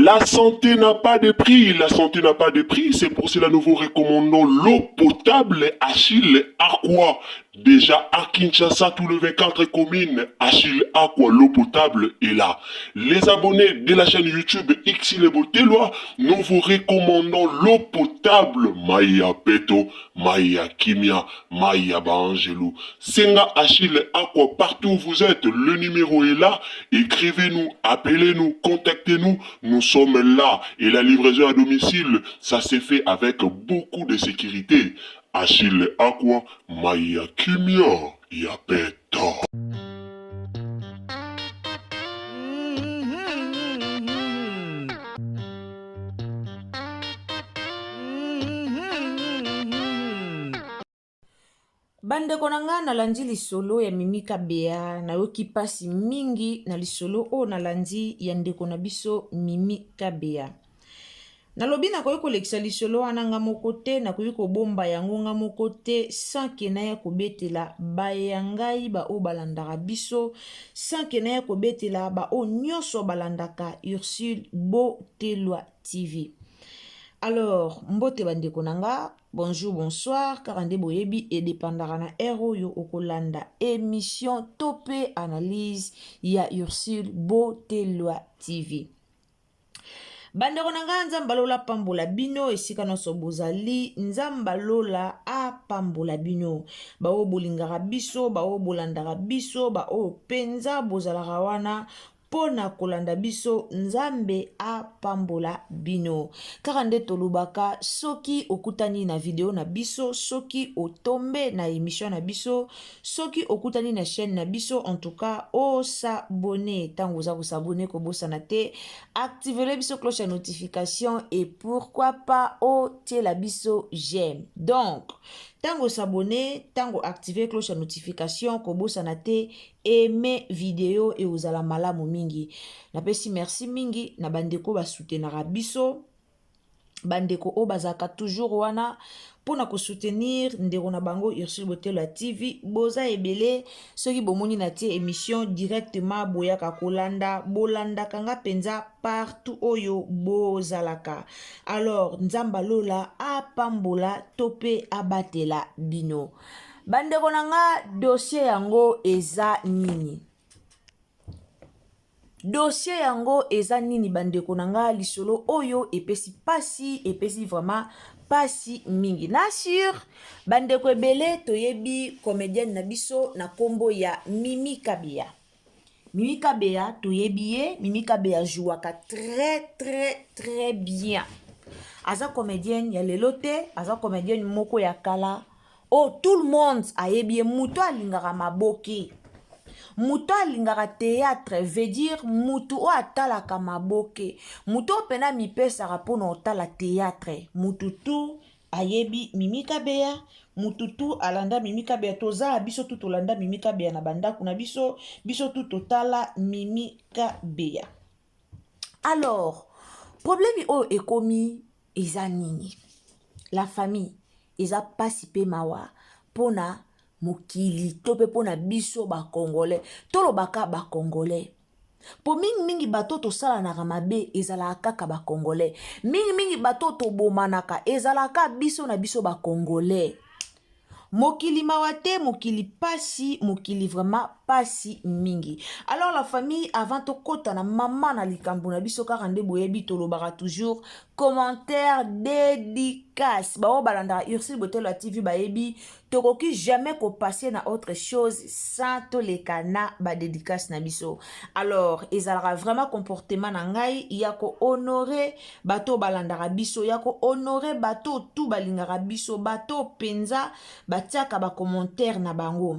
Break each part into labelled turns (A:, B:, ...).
A: La santé n'a pas de prix, la santé n'a pas de prix, c'est pour cela nous vous recommandons l'eau potable Achille Aqua. Déjà à Kinshasa, tous les 24 communes, Achille Aqua, l'eau potable est là. Les abonnés de la chaîne YouTube Xile Botelwa, nous vous recommandons l'eau potable Maya Peto, Maya Kimia, Maya Baangelou. Senga Achille Aqua, partout où vous êtes, le numéro est là. Écrivez-nous, appelez-nous, contactez-nous. Nous sommes là. Et la livraison à domicile, ça s'est fait avec beaucoup de sécurité. Achille Aqua, Maya Kimia, Yapeta.
B: Bandeko na nga, nalandi lisolo ya Mimi Kabeya, nayoki mpasi mingi na lisolo oyo nalandi ya ndeko na biso Mimi Kabeya. Nalobi nakoki kolekisa lisolo wana nga moko te, nakoki kobomba yango nga moko te sans ke naya kobetela baye ya ngai baoyo balandaka biso, sans ke naya kobetela baoyo nyonso balandaka Ursule Botelwa TV. Alors, mbote bandeko na nga, bonjour, bonsoir, kaka nde boyebi edepandaka na heure oyo okolanda émission to mpe analyse ya Ursule Botelwa TV. Bandeko na ngai, Nzambe alola apambola bino esika nyonso bozali. Nzambe alola apambola bino, baoyo bolingaka biso, baoyo bolandaka biso, baoyo mpenza bozalaka wana mpo na kolanda biso. Nzambe apambola bino. Kaka nde tolobaka, soki okutani na video na biso, soki otombe na émission na biso, soki okutani na chaîne na biso, en tout cas osabonner. Ntango oza kosabonner, kobosana te activele biso cloche ya notification et pourquoi pas otiela biso j'aime. Donc ntango osabonner, ntango active cloche ya notification, kobosana te aime video e ozala malamu mingi. Napesi merci mingi na bandeko basoutenaka biso, bandeko oyo bazalaka toujours wana mpona kosoutenir ndeko na bango Ursule Botelo ya TV. Boza ebele, soki bomoni na tie émission, directement boyaka kolanda, bolandaka nga mpenza partout oyo bozalaka. Alors Nzambe alola apambola to mpe abatela bino, bandeko na nga. Dossier yango eza nini? Dossier yango eza nini, bandeko na nga? Lisolo oyo epesi pasi, epesi vraiment pasi mingi. Na sur bandeko ebele toyebi comédienne na biso na nkombo ya Mimi Kabeya. Mimi Kabeya, toyebi ye. Mimi Kabeya jouaka très très très bien. Aza comédienne ya lelo te, aza comédienne moko ya kala oyo tout le monde ayebi ye. Moto alingaka maboke, moto alingaka théâtre, veut dire motu oyo atalaka maboke, motu oyo mpena mipesaka mpona otala théâtre, motu tu ayebi Mimi Kabeya, mutu tu alanda Mimi Kabeya. Toza biso tu tolanda Mimi Kabeya na bandako na biso, biso tu totala Mimi Kabeya. Alors problème oyo ekomi eza nini, la famille? Eza mpasi mpe mawa mpona mokili to mpe mpona biso Bacongolais. Tolobaka Bacongolais mpo mingimingi bato tosalanaka mabe ezalaka kaka Bacongolais. Mingimingi bato tobomanaka ezalaka biso na biso Bacongolais. Mokili mawa te, mokili pasi, mokili vraiment pasi mingi. Alors la famille, avant tokɔta na mama na likambo na biso, kaka nde boyebi tolobaka toujours commentaire, dédicace. Baoyo balandaka Ursule Botelo ya TV bayebi, tokoki jamais kopasser na autre chose sans toleka na badédicace na biso. Alors ezalaka vraiment comportement na ngai ya kohonorer bato oyo balandaka biso, ya kohonorer bato tu balingaka biso, bato mpenza batiaka bacommentaire na bango,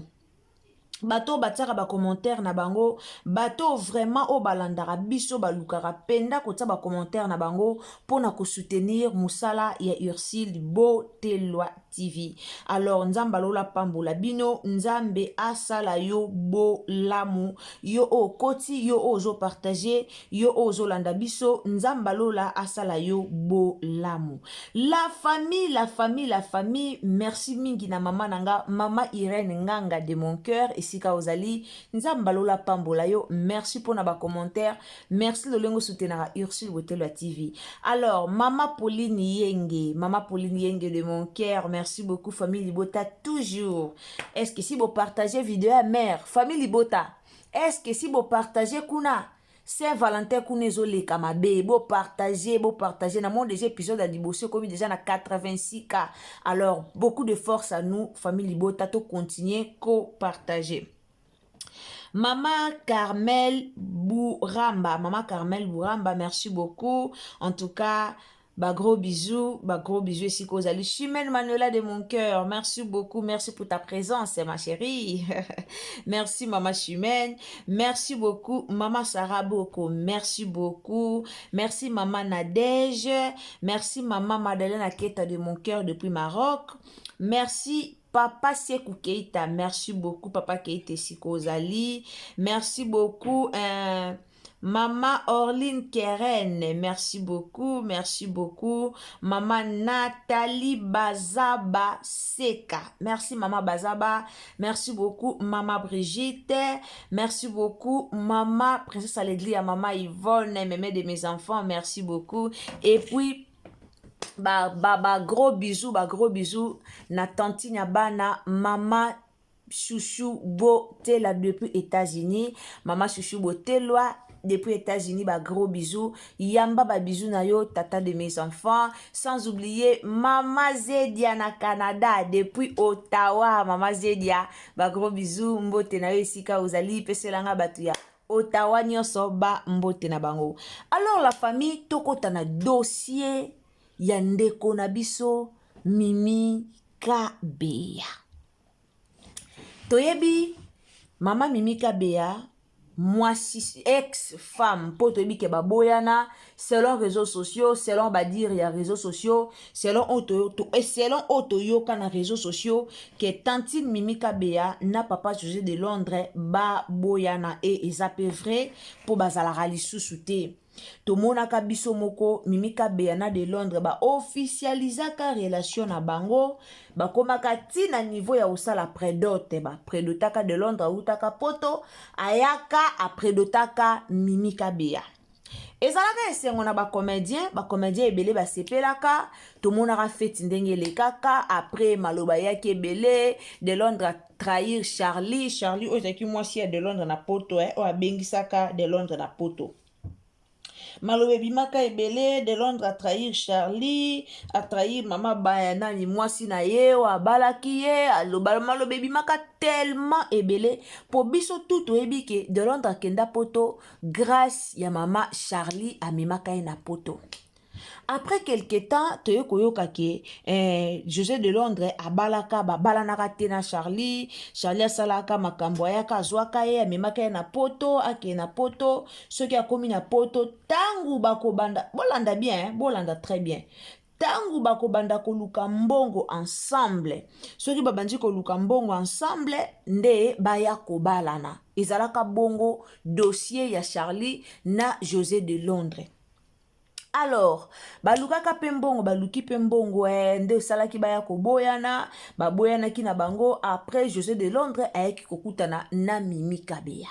B: bato oyo batiaka bacommentaire na bango, bato vraiment oyo balandaka biso, balukaka mpenza kotia bacommentaire na bango mpona kosoutenir mosala ya Ursule Botelwa TV. Alors Nzambe alola pambola bino, Nzambe asala yo bolamu, yo oyo okoti, yo oyo ozopartager, yo oyo ozolanda biso, Nzambe alola asala yo bolamu. La famille, la famille, la famille, merci mingi na mama na nga, mama Irene Nganga de mon cœur. esika ozali. Nzambe alola pambola yo. Merci pona ba commentaire. Merci lolenge osoutenaka Ursule Botelwa TV. Alors, Mama Pauline Yenge, Mama Pauline Yenge de mon cœur, merci beaucoup famille Libota toujours. Est-ce que si vous partagez vidéo ya mère, famille Libota, est-ce que si vous partagez kuna Saint Valentin kuna ezoleka mabe, bo partager, bo partager na mon déjà épisode ya liboso ekomi déjà na 86K. Alors, beaucoup de force à nous famille Libota to continuer ko partager. Maman Carmel Bouramba, Maman Carmel Bouramba, merci beaucoup. En tout cas, ba gros bisous, ba gros bisous esika ozali. Chimène Manuela de mon cœur, merci beaucoup, merci pour ta présence, ma chérie. Merci Maman Chimène, merci beaucoup Maman Sarah Boko, merci beaucoup. Merci Maman Nadège, merci Maman Madeleine Aketa de mon cœur depuis Maroc. Merci Papa Sekou Keita, merci beaucoup Papa Keita esika ozali. Merci beaucoup Maman Orline Keren, merci beaucoup, merci beaucoup. Maman Nathalie Bazaba Seka, merci Maman Bazaba, merci beaucoup Maman Brigitte, merci beaucoup Maman Princesse Allegria, Maman Yvonne, mémé de mes enfants, merci beaucoup. Et puis ba, ba, ba gros bisous, ba gros bisous na tantine ya bana, Mama Chouchou Botela depuis États-Unis, Mama Chouchou Botelwa depuis États-Unis, ba gros bisous, yamba ba bisous na yo, tata de mes enfants, sans oublier Mama Zedia na Canada depuis Ottawa, Mama Zedia, ba gros bisous, mbote na yo esika ozali, peselanga batu ya Ottawa nyonso ba mbote na bango. Alors la famille, tokota na dossier ya ndeko na biso Mimi Kabeya. Toyebi mama Mimi Kabeya mwasi ex femme mpo toyebi ke baboyana selon réseaux sociaux, selon badire ya réseaux sociaux, selon oyo to, selon oyo toyoka na réseaux sociaux ke tantine Mimi Kabeya na papa José de Londres baboyana e eza pe vrai mpo bazalaka lisusu te. Tomonaka biso moko Mimi Kabeya na de Londres ba officialisaka relation na bango, bakomaka ti na niveau ya kosala prédote, ba prédotaka de Londres autaka poto ayaka aprédotaka Mimi Kabeya. Ezalaka esengo na ba comédien, ba comédien ebele basepelaka, tomonaka feti ndenge elekaka. Après maloba yaki ebele, de Londres trahir Charlie, Charlie oyo ezalaki mwasi ya de Londres na poto, oyo abengisaka de Londres na poto. Maloba ebimaka ebele, de Londres a trahir Charlie, a trahir mama baya nani mwasi na ye oyo abalaki ye, aloba maloba ebimaka tellement ebele po biso tout toyebi ke de Londres akenda poto grâce ya mama Charlie amemaka ye na poto. Après quelque temps toye koyoka ke José de Londres abalaka, babalanaka te na Charlie. Charlie asalaka makambo, ayaka azwaka ye, amemaka ye na poto, akende na poto. Soki akomi na poto, tangu bakobanda, bolanda bien, bolanda très bien, tangu bakobanda koluka mbongo ensemble, soki babandi koluka mbongo ensemble nde baya kobalana. Ezalaka bongo dossier ya Charlie na José de Londres. Alors balukaka pe mbongo, baluki pe mbongo, nde esalaki baya koboyana, baboyanaki na bango. Après José de Londres ayaki kokutana na Mimi Kabeya.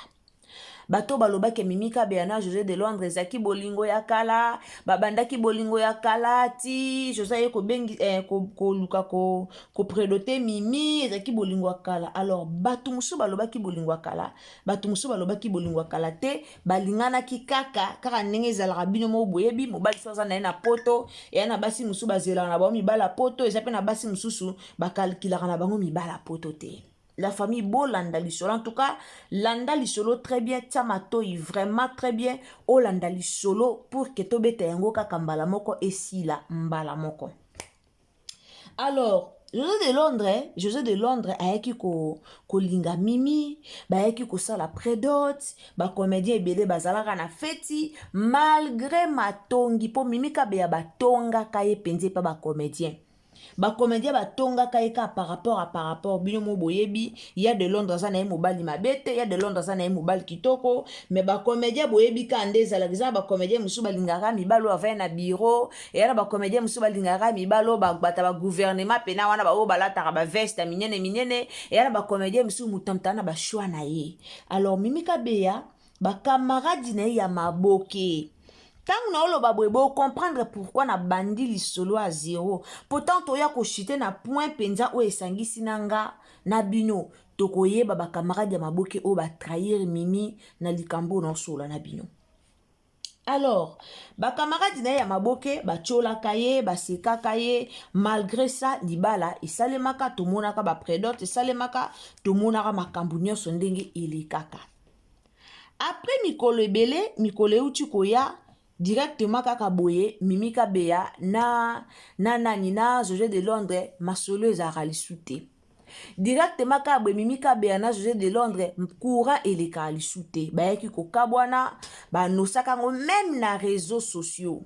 B: Bato balobaki Mimi Kabeya na José de Londres ezalaki bolingo ya kala, babandaki bolingo ya kala ti José aye kobengi, koluka koprédoter Mimi, ezalaki bolingo ya kala. Alors bato mosusu balobaki bolingo ya kala, bato mosusu balobaki bolingo ya kala te, balinganaki kaka kaka ndenge ezalaka. Bino moko boyebi, mobali so aza na ye na poto, eya na basi mosusu bazelaka na bango mibala ya poto, eza mpe na basi mosusu bakalkulaka na bango mibala ya poto te. La famille, bolanda lisolo, en tout cas landa lisolo très bien, tia matoi vraiment très bien, olanda lisolo pour que tobeta yango kaka mbala moko esila mbala moko. Alors José de Londres, José de Londres ayaki kolinga Mimi, bayaki kosala prédote, ba comédien ebele bazalaka na feti malgré matongi po Mimi Kabeya batongaka ye penze pa ba comédien. Ba comédien batongaka ye kaka par rapport à par rapport. Bino mo boyebi, ya de Londres aza na ye mobali mabe te, ya de Londres aza na ye mobali kitoko, mais ba comédien boyebi kaka nde ezalaka. Eza na ba comédien mosusu balingaka mibali oyo avaya na bureau, eya na ba comédien mosusu balingaka mibali oyo bata ba gouvernement pena wana, baoyo balataka ba veste ya minene minene, eya na ba comédien mosusu moto na moto aza na ba choix na ye. Alors Mimi Kabeya, ba camarade na ye ya maboke, ntango naoloba boye bocomprendre pourquoi nabandi lisolo ya zero. Pourtant toya kochuter na point mpenza oyo esangisi na nga na bino. Tokoyeba bacamarade ya maboke oyo batrahir Mimi na likambo oyo naosola na bino. Alors bacamarade na ye ya maboke batiolaka ye, basekaka ye. Malgré ça, libala esalemaka, tomonaka baprédot esalemaka, tomonaka makambo nyonso ndenge elekaka. Après mikolo ebele, mikolo euti koya directement kaka boye, Mimi Kabeya na nani, na José de Londres, masolo ezalaka lisu te. Directement kaka boye, Mimi Kabeya na José de Londres, courant elekaka lisu te. Bayaki kokabwana, banosaka yango même na réseaux sociaux,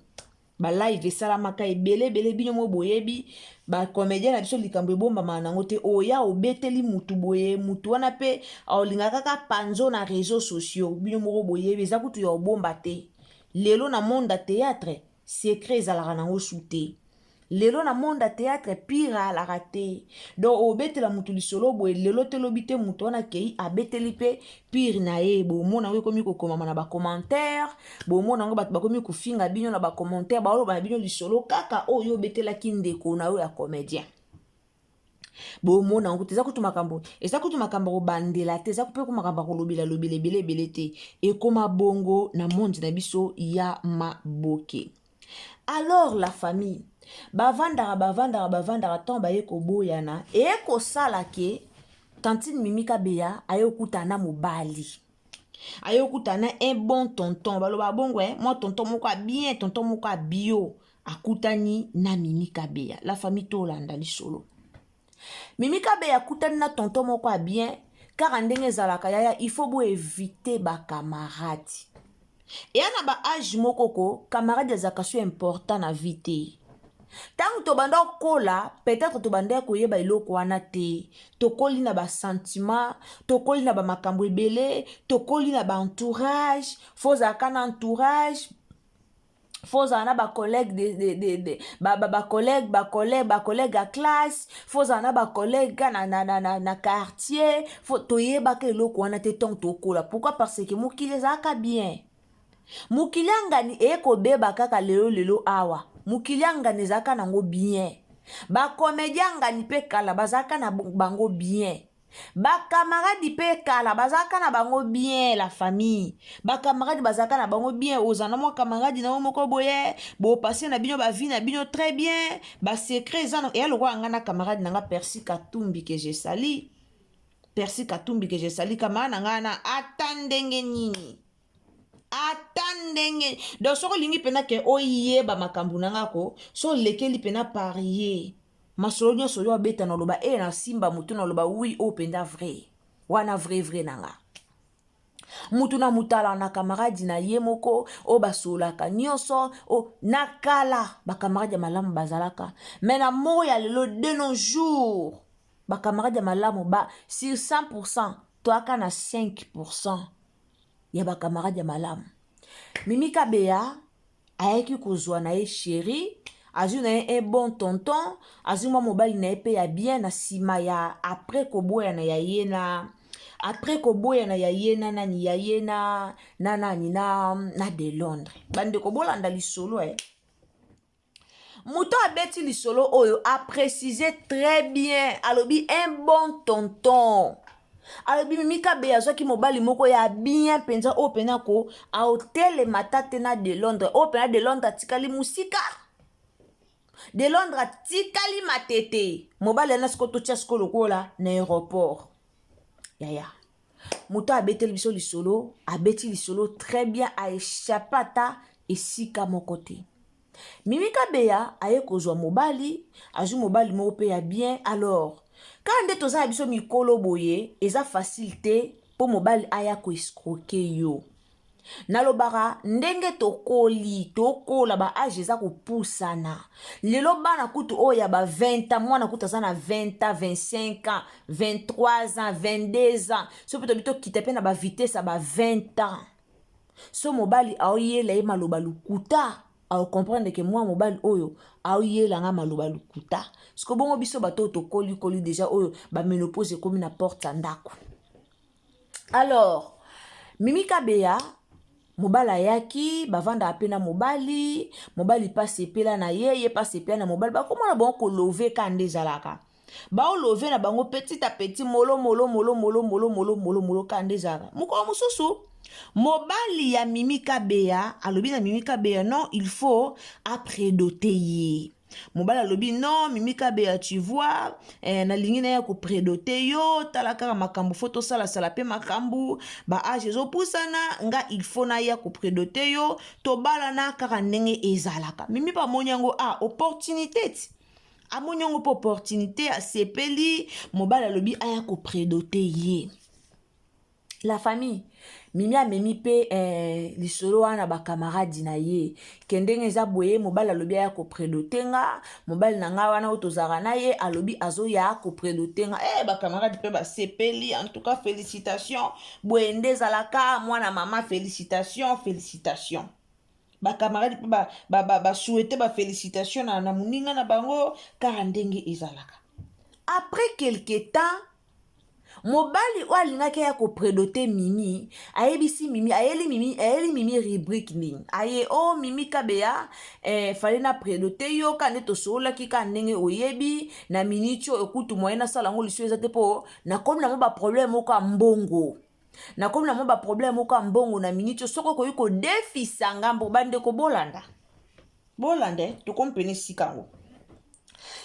B: balive esalamaka ebele ebele. Bino mo boyebi bacomédien na biso, likambo ebombamaka nango te. Oya obeteli mutu boye, mutu wana mpe olingaka kaka panzo na réseaux sociaux. Bino moko boyebi, eza kutu ya obomba te. Lelo na monde ya théâtre, secret ezalaka nango su te. Lelo na monde ya théâtre, pire alaka te. Donc obetela mutu lisolo boye lelo te, lobi te, mutu wana akei abeteli mpe pire na ye. Bomona yango ekomi kokomama na bacommentaire, bomona yango bato bakomi kofinga bino na bacommentaire, baoloba na bino lisolo kaka oyo obetelaki ndeko na yo ya comédien. Bomona yango te. Eza kutu makambo, eza kutu makambo ya kobandela te, eza mpe makambo ya kolobela lobela ebele ebele te. Ekóma bongo na monde na biso ya maboke. Alors la famille, bavandaka, bavandaka, bavandaka. Ntango baye koboyana, ekosala ke tantine Mimi Kabeya aye kokutana na mobali, aye kokutana na un bon tonton. Baloba bongo eh, mwa tonton moko ya bien, tonton moko ya bio. Akutani na Mimi Kabeya. La famille, tolanda lisolo. Mimi Kabeya akutani na tonton moko ya bien. Kaka ndenge ezalaka, yaya, il faut boéviter bacamarade. Eya na baâge moko ko camarade azalaka so important na vie te. Ntango tobanda kokola, peut-être tobanda koyeba eloko wana te. Tokoli na basentiment, tokoli na bamakambo ebele, tokoli na baentourage. Faut ozalaka na entourage, faut ozala na bacollègue de, de, de, de, bacollègue bacollègue bacollègue ya classe, faut ozala na bacollègue ka na quartier. Faut toyebaka eloko wana te ntango tokola. Pourquoi? Parce que mokili ezalaka bien. Mokili angani eye kobeba kaka lelo lelo awa. Mokili angani ezalaka nango bien. Bacomédien angani mpe kala bazalaka na bango bien, bakamaradi mpe kala bazalaka na bango bien. La famille, bakamaradi bazalaka na bango bien. Oza na mwa camarade na yo moko boye, bopase na bino bavie na bino très bien, basecret eza eya. Lokola nga na camarade na nga Percy Katumbi que je salue, Percy Katumbi que je salue, camarade na ngai na ata ndenge nini, ata ndenge. Donc soki olingi mpena ke oyeba makambo na nga ko, so olekeli mpena parie masolo nyonso oyo abeta na oloba e na simba motu na oloba oui, oyo mpenza vrai wana, vrai vrai na nga. Mutu na mutu ala na camarade na ye moko oyo basololaka nyonso. Oyo na kala, bacamarade ya malamu bazalaka, mais na moko ya lelo, de nos jours, bacamarade ya malamu ba sur 100, toyaka na 5 ya bacamarade ya malamu. Mimi Kabeya ayaki kozwa na ye chéri, azwi na ye un bon tonton, azwi mwa mobali na ye mpe ya bien. Na nsima ya après koboyana ya ye na après koboyana ya ye na nani, ya ye na nani, na de Londres. Bandeko, bolanda lisolo eh. Moto abeti lisolo oyo aprécise très bien, alobi un bon tonton. Alobi Mimi Kabeya azwaki mobali moko ya bien mpenza, oyo mpenza ko aotelema ta te na de Londres, oyo mpenza de Londres atikali mosika, de Londres atikali matete. Mobali wana sikoyo totia sikoyo lokola na aéroport. Yaya, moto abeteli biso lisolo, abeti lisolo très bien, aéchappe ata esika moko te. Mimi Kabeya aye kozwa mobali, azwi mobali moko mpe ya bien. Alors kaka nde toza na biso mikolo boye, eza facile te mpo mobali aya koescroquer yo. Nalobaka ndenge tokoli, tokola, ba age eza kopusana. Lelo bana kutu oyo ya ba 20 ans, mwana kutu aza na 20 ans, 25 ans, 23 ans, 22 ans, so mpe tobi tokita mpe na ba vitesse ya ba 20 ans. So mobali aoyela ye maloba lokuta, aocomprendre ke mwa mobali oyo aoyela nga maloba lokuta. Siko bongo biso bato oyo tokolikoli deja, oyo ba ménopause ekomi na porte ya ndako. Alors Mimi Kabeya, mobali ayaki, bavandaka mpe na mobali. Mobali mpe asepela na ye, ye mpe asepela na mobali. Bakomona bango kolove ka nde ezalaka, baolove na bango petit à petit, molo molo molo molo molo molo molo molo, ka nde ezalaka. Mokolo mosusu mobali ya Mimi Kabeya alobi na Mimi Kabeya: non, il faut aprédoter ye. Mobali alobi: non, Mimi Kabeya, tu vois, nalingi naya koprédoter yo. Tala kaka makambo, faut tosalasala mpe makambo, baage ezopusana, nga il faut naya koprédoter yo, tobalana kaka ndenge ezalaka. Mimi mpe amoni yango a opportunité ti, amoni yango mpe opportunité, asepeli. Mobali alobi aya koprédoter ye. La famille, Mimi amemi mpe lisolo wana bakamaradi na ye ke ndenge eza boye, mobali alobi aya koprédoter nga, mobali na nga wana oyo tozalaka na ye alobi azoya koprédoter nga. Bakamaradi mpe basepeli: en tout cas félicitation, boye nde ezalaka, mwana mama, félicitation, félicitation. Bakamaradi mpe basouhaiter ba bafélicitation na moninga na bango kaka ndenge ezalaka. Après quelque temps, mobali oyo alingaki aya koprédoter Mimi ayebisi Mimi, ayeli Mimi, ayeli Mimi rubrique nini aye: o oh, Mimi Kabeya, fallait na prédoter yo ka nde tosololaki, ka ndenge oyebi, na miniti oyo kutu moye nasala yango liso eza te, mpo nakomi na mwa baproblème moko ya mbongo, nakomi na mwa baproblème moko ya mbongo na miniti oyo. Soki okoki kodefisa ngambo. Bandeko, bolanda, bolanda, tokomi pene esika yango.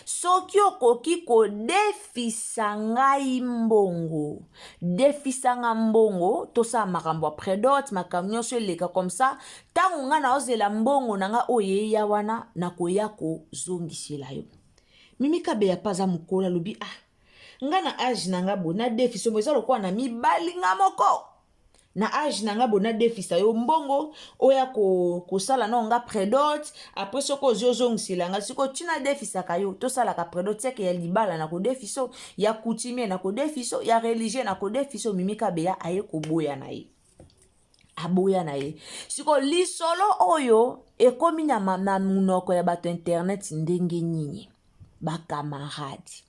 B: Soki okoki kodefisa ngai mbongo, defisa nga mbongo, tosala makambo ya prédot, makambo nyonso eleka comme ça. Ntango ngai naozela mbongo na ngai oyo eya wana, nakoya kozongisela yo. Mimi Kabeya mpe aza mokolo, alobi: ah, ngai na age na ngai boye, nadefisa mo eza lokola na mibali nga moko na age na nga boye, nadefisa yo mbongo oya kosala nao nga prédot, après soki ozwi ozongisela nga. Sikoyo ntina defisaka yo, tosalaka prédot seke ya libala na kodefiso, ya coutumier na kodefiso, ya religieux na kodefiso. Mimi Kabeya aye koboya na ye, aboya na ye. Sikoyo lisolo oyo ekomi na monoko ya bato internet ndenge nini? Bakamaradi,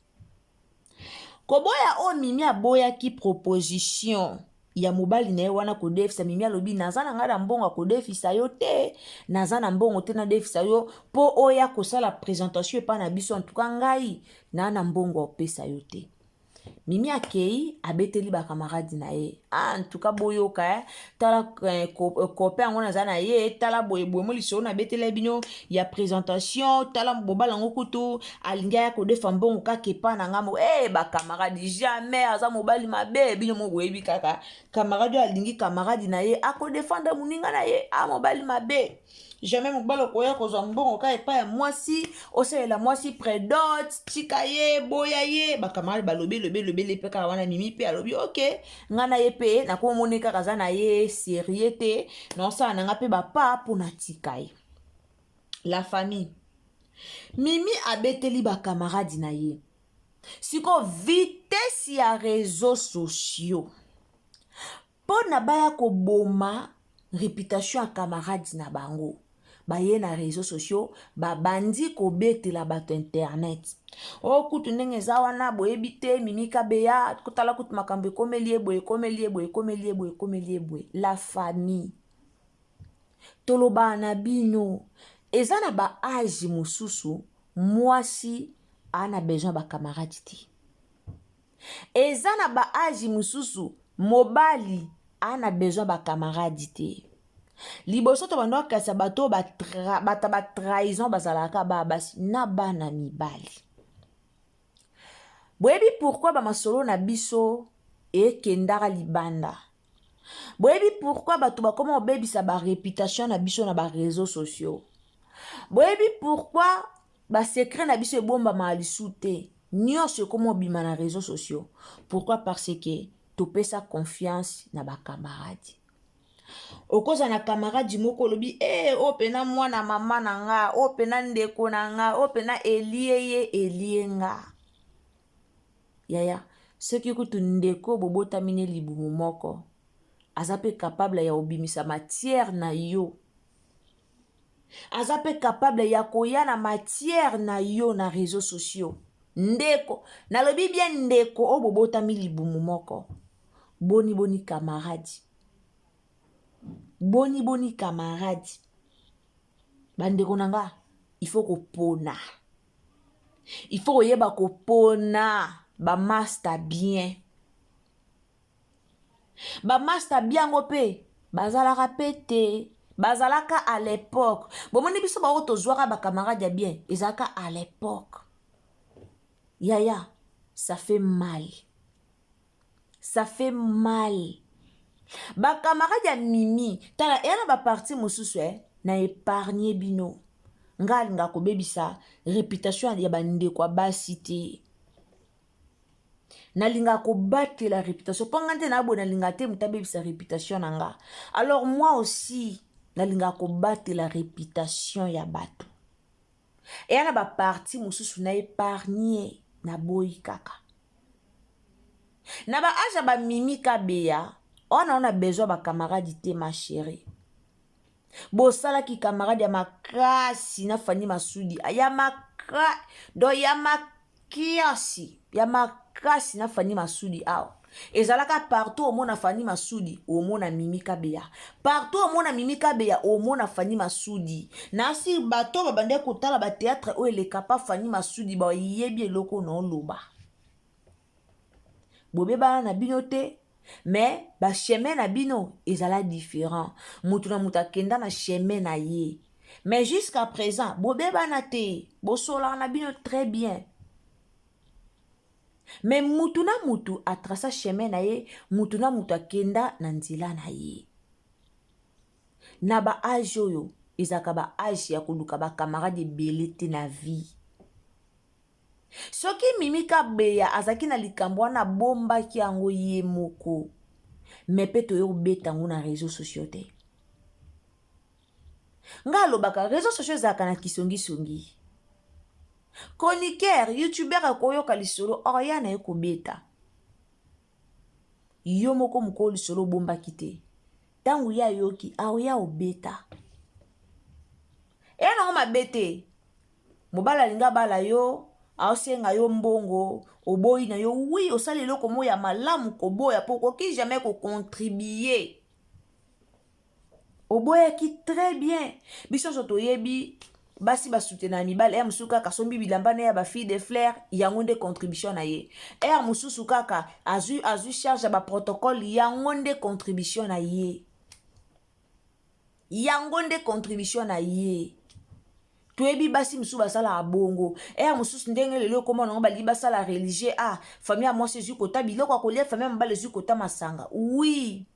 B: koboya oyo Mimi aboyaki proposition ya mobali na ye wana kodefisa, Mimi alobi: naza na ngai na mbongo ya kodefisa yo te, naza na mbongo te nadefisa yo mpo oya kosala présentation epai na biso. Antuka ngai naa na mbongo ya kopesa yo te. Mimi akei, abeteli bakamaradi na ye: ah, ntuka boyoka, tala kope yango naza na ye, tala boyeboye mo lisolo nabeteli bino ya présentation, tala bobala yango kutu alingi aya kodefa mbongo kaka epa na nga mo. Bakamaradi, jamais, aza mobali mabe. Bino mo boyebi kaka kamaradi oyo alingi kamaradi na ye, akodefendre moninga na ye. A mobali mabe, jamais mobali okoya kozwa mbongo kaka epai ya mwasi, osalela mwasi prédot, tika ye, boya ye. Bakamarade balobi elobi elobeli mpe kaka wana. Mimi mpe alobi: ok, ngai na ye mpe nakomomoni kaka aza na ye sérieux te, naosala na nga mpe bapa mpo tika ye. La famille, Mimi abeteli bakamaradi na ye. Sikoyo vitesse ya réseaux sociaux, mpo na baya koboma réputation ya camarade na bango, baye na réseaux sociaux, babandi kobetela bato internet: o kutu ndenge eza wana, boyebi te, Mimi Kabeya, kotala kutu makambo ekomeli ye boye, ekomeli ye boye, ekomeli ye boye, ekomeli ye boye. La famille, tolobaka na bino, eza na baage mosusu mwasi aa na besoin bakamarade te, eza na baage mosusu mobali aa na besoin bakamarade te. Liboso to bando akasa bato oyo bato batrahison bazalaka baa basi na bana mibali. Boyebi pourquoi bamasolo na biso ekendaka libanda? Boyebi pourquoi bato bakoma kobebisa baréputation na biso na baréseaux sociaux? Boyebi pourquoi basecret na biso ebombamaka lisu te, nyonso ekoma obima na réseaux sociaux? Pourquoi? Parce que topesa confiance na bakamaradi. Okozala na camarade moko olobi e oyo mpena mwana mama na nga, oyo mpena ndeko na nga, oyo mpena elie ye elie nga. Yaya, soki kutu ndeko bobotami ne libumu moko aza mpe capable ya kobimisa matière na yo, aza mpe capable ya koya na matière na yo na réseaux sociaux. Ndeko, nalobi bien ndeko oyo bobotami libumu moko. Boni boni camarade, boni boni camarade. Bandeko na nga, il faut kopona, il faut koyeba kopona bamaster bien. Bamaster biango mpe bazalaka mpe te, bazalaka à l'époque. Bomoni biso bango tozwaka bacamarade ya bien, ezalaka à l'époque. Yaya, ça fait mal, ça fait mal. Bacamarade ya Mimi, tala, eya na baparti mosusu na épargne bino. Nga alingaka kobebisa réputation ya bandeko ya basi te. Nalingaka kobatela réputation mpo nga nte na boye, nalingaka te moto abebisa réputation na nga. Alors moi aussi nalingaka kobatela réputation ya bato. Eya na baparti mosusu na épargne, naboyi kaka na baage ya bamimi Kabeya wana. Ona besoin bacamarade te, ma chérie. Bosalaki camarade ya makasi na Fani Masudi, ya maka donc ya makasi, ya makasi na Fani Masudi. Awa ezalaka partout omona Fani Masudi, omona Mimi Kabeya, partout omona Mimi Kabeya, omona Fani Masudi. Nasi bato babandaki kotala bathéâtre oyo eleka pa Fani Masudi, bayebi eloko na oloba. Bobebana na bino te, mais bachemin na bino ezala différent. Motu na moto akenda na chemin na ye, mais jusqu'à présent bobebana te, bosolaka na bino très bien. Mais mutu na mutu atraça chemin na ye, mutu na mutu akenda na nzela na ye. Na baage oyo ezalaka baage ya koluka bacamarade ebele te na vie. Soki Mimi Kabeya azalaki na likambo wana, abombaki yango ye moko, mais mpe toye kobeta yango na réseau sociaux te. Nga alobaka, réseau sociaux ezalaka na kisongisongi. Chroniqueur, youtubeur akoyoka lisolo, oya na ye kobeta. Yo moko mokolo lisolo obombaki te, ntango ye ayoki, aoya obeta. Eya nango mabe te. Mobali alingi abala yo, aosenga yo mbongo, oboyi na yo. Oui, osala eloko moko ya malamu koboya, mpo okoki jamais kocontribuer. Oboyaki très bien. Biso nyonso toyebi basi basoutenaka mibale. Ere mosusu kaka asombi bilamba na ye ya bafille de fleur, yango nde contribution na ye. Ere mosusu kaka azwi charge ya baprotocole, yango nde contribution na ye, yango nde contribution na ye. Toyebi basi mosusu basalaka bongo. Ere mosusu, ndenge lelo ekóma nango, balingi basala religieux. Ah, famille ya mwasi ezwi kota biloko ya kolia, famille ya mobali ezwi kota masanga. Oui,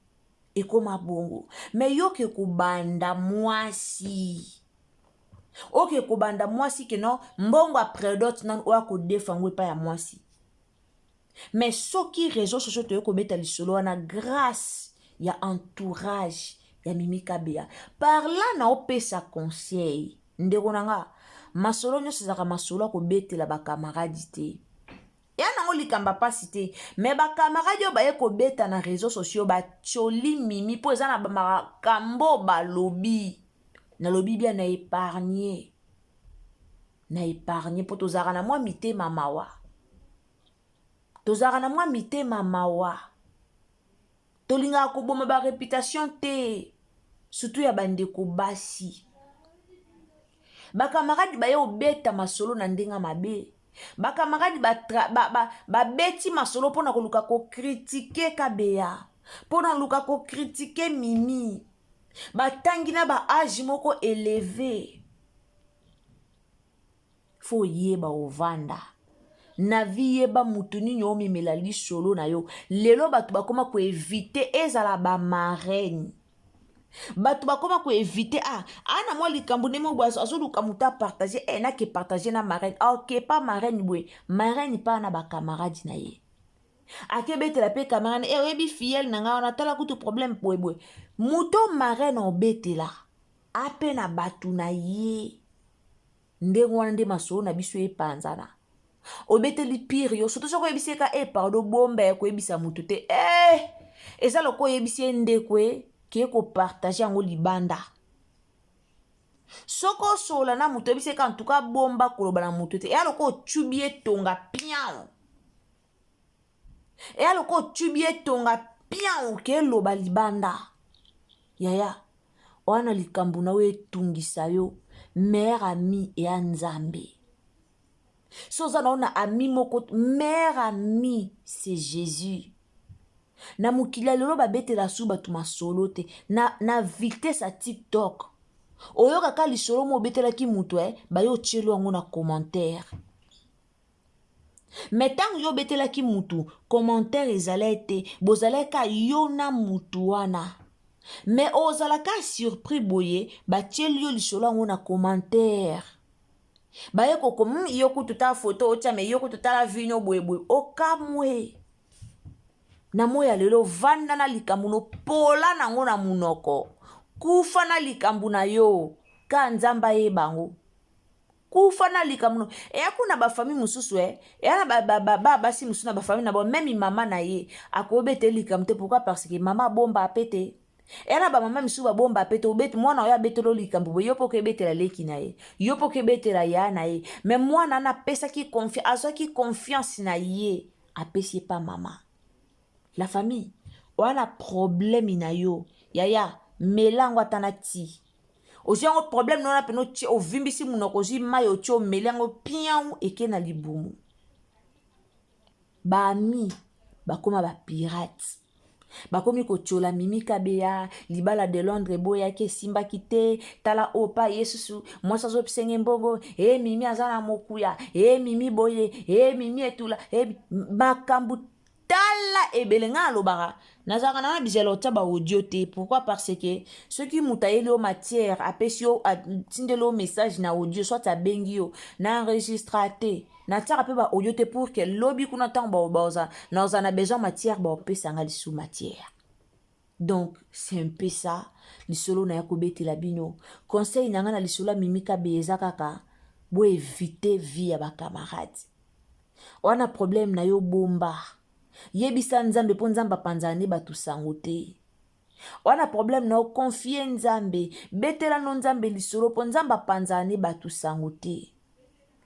B: ekóma bongo. Mais yoke kobanda mwasi, oke kobanda mwasi keno mbongo ya prédot nanu oyo akodefa yango epai ya mwasi. Mais soki réseau sociaux toye kobeta lisolo wana grâce ya entourage ya Mimi Kabeya, par là na opesa conseil, ndeko na nga, masolo nyonso ezalaka masolo ya kobetela bakamaradi te. Ya nango likambo mpasi te, mais bakamaradi oyo baye kobeta na réseau sociaux, batioli Mimi mpo eza na makambo balobi. Nalobi bien, na épargne, na épargne, mpo tozalaka na mwa mitema mawa, tozalaka na mwa mitema mawa. Tolingaka koboma baréputation te, surtout ya bandeko basi. Bakamaradi baye obeta masolo na ndenge mabe. Bakamaradi babeti ba, ba, ba masolo mpona koluka kocritiquer Kabeya, mpona koluka kocritiquer Mimi. Batangi na baage moko élevé. Faut oyeba ovanda na vie, yeba mutu nini omemela lisolo na yo. Lelo bato bakóma koéviter, ezala bamarraine, bato bakóma koéviter. Ah, ana mwa likambo ndenge boye, azoluka moto apartager. E nake partager na marraine, aoke pa marraine boye, marraine mpa na bakamaradi na ye. Akebetela mpe kamera na e oyebi fiyele na ngai wana, tala kutu problème boyeboye. Moto marraine obetela ape na bato na ye ndenge wana nde masolo na biso epanzana. Obeteli pire yo surtout soki oyebisi ye ka e pardon bomba ya koyebisa moto te eh, eza lokola oyebisi ye ndeko e ke kopartage yango libanda. Soki osolola na moto oyebisi ye ka ntuka bomba koloba na moto te, eya lokola otubi ye tonga pian, eya lokola otubi ye tonga pian oke loba libanda. Yaya wana likambo na yo etungisa yo, meilleur ami eya Nzambe. So oza na yo na ami moko, meilleur ami c'est Jésus. Na mokili ya lelo babetela su bato masolo te na vitesse ya TikTok. Oyokaka lisolo mo obetelaki moto baye otieli yango na commentaire. Me ntango yo obetelaki mutu commentaire ezalaki te, bozalaki ka yo na mutu wana. Me ozalaka surpris boye batieli yo lisolo yango na commentaire. Baye koko yo kutu ta photo otia me yo kutu tala vino boye boye okamwe. Na moi ya lelo vanda na likambo no pola nango na munoko. Kufa na likambo na yo ka Nzambe ayeba yango. Kufa na likambo no eya kuna ba famille mosusu eya na ba basi mosusu na ba famille na bango, meme mama na ye akobeta likambo te. Pourquoi? Parce que mama abomba ape te. Eya na ba mama misusu babomba ape te. Obeti mwana oyo abetelo likambo boye, yo mpo okebetela leki na ye, yo mpo okebetela ya na ye, mais mwana wana apesaki confiance, azwaki confiance na ye, apesi ye pa mama. La famille wana problème na yo yaya, mela yango ata na ti ozwi yango problème nona pene otie ovimbisi monoko, ozwi mai otie omeli yango piau eke na libumu. Baami bakoma ba pirate, bakomi kotiola Mimi Kabeya, libala de Londres eboyaki esimbaki te, tala opa ye susu mwasi azopesenge mbongo, e Mimi aza na mokuya, e Mimi boye, e Mimi etula, e makambo tala ebele. Ngai alobaka nazalaka na bizela otia ba audio te. Pourquoi? Parce que soki moto ayeli yo matière, apesi yo, atindeli yo message na audio, soit abengi yo, na enregistra te, natiaka mpe ba audio te, pour que lobi kuna ntango naoza na besoin matière, baopesanga lisusu matière. Donc c'est un peu ça lisolo na ya kobetela bino. Conseil na ngai na lisolo ya Mimi Kabeya eza kaka bo éviter vie ya ba camarades. Wana problème na yo bomba, yebisa Nzambe, mpo Nzambe apanzana ne bato sango te. Wana problème na yo confie Nzambe, betela no Nzambe lisolo, mpo Nzambe apanzana ne bato sango te.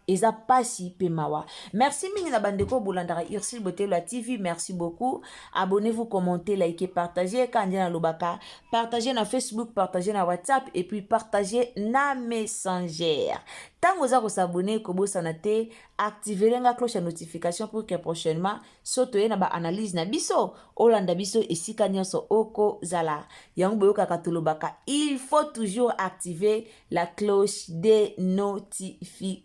B: Eza pasi pe mawa. Merci mingi na bandeko bolandaka Ursule Botelo ya TV. Merci beaucoup. Abonnez-vous, commentez, likez, partagez. Quand na lobaka, partagez na Facebook, partagez na WhatsApp et puis partagez na Messenger. Tango oza ko s'abonner, kobosana te, activer nga cloche ya notification pour que prochainement so toye na ba analyse na biso, olanda biso esika nyonso okozala. Yango boyokaka tolobaka, il faut toujours activer la cloche de notification.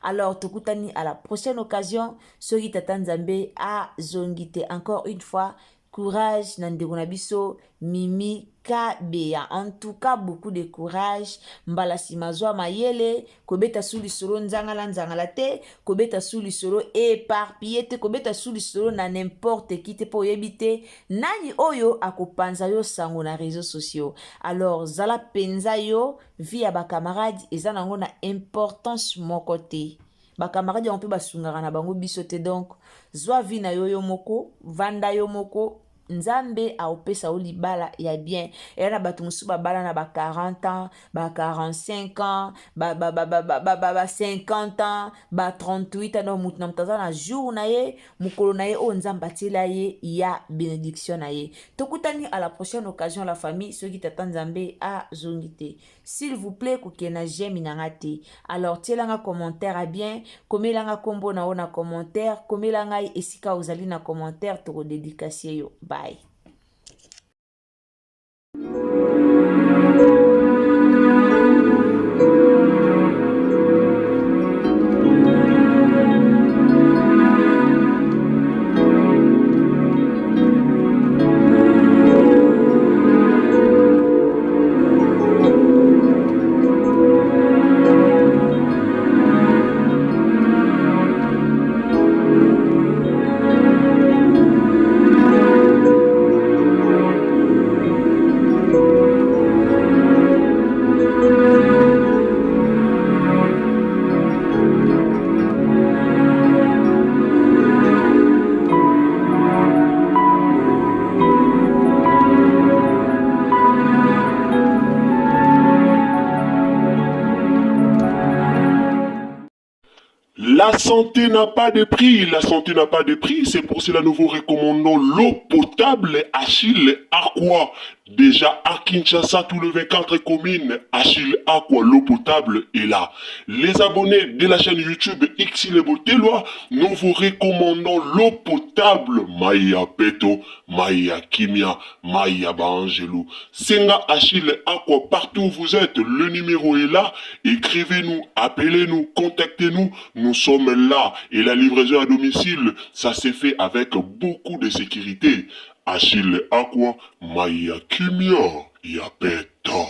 B: Alors tokutani à la prochaine occasion soki tata Nzambe azongi te. Encore une fois, courage na ndeko na biso Mimi Kabeya. En tout cas, beaucoup de courage. Mbala sima zwa mayele, kobeta su lisolo nzangala nzangala te, kobeta su lisolo éparpillé te, kobeta su lisolo na n'importe qui te, po oyebi te nani oyo akopanza yo sango na réseaux sociaux. Alors zala penza yo, vie ya ba camarades eza nango na importance moko te. Ba camarades yango mpe basungaka na bango biso te. Donc zwa vie na yo yo moko, vanda yo moko, Nzambe aopesa yo libala ya bien. Eya na bato mosusu babala na ba 40 ans, ba 45 ans, ba 50 ans, ba 38 ans. Donc moto na moto aza na jour na ye, mokolo na ye oyo Nzambe atiela ye ya bénédiction na ye. Tokutani à la prochaine occasion la famille, soki tata Nzambe azongi te. S'il vous plaît, kokende na j'aime na nga te. Alors tiela nga commentaire à bien, komela nga kombo na yo na commentaire, komela ngai esika ozali na commentaire, toko dédicacer yo. Bye.
A: La santé n'a pas de prix, la santé n'a pas de prix, c'est pour cela nous vous recommandons l'eau potable Achille Aqua. Déjà à Kinshasa, tous les 24 communes, Achille Aqua, l'eau potable est là. Les abonnés de la chaîne YouTube Xile Boteloi, nous vous recommandons l'eau potable Maya Peto, Maya Kimia, Maya Baangelou. Senga Achille Aqua, partout où vous êtes, le numéro est là. Écrivez-nous, appelez-nous, contactez-nous. Nous sommes là. Et la livraison à domicile, ça s'est fait avec beaucoup de sécurité. Achille Aqua, Maya Kimia, Yapeto.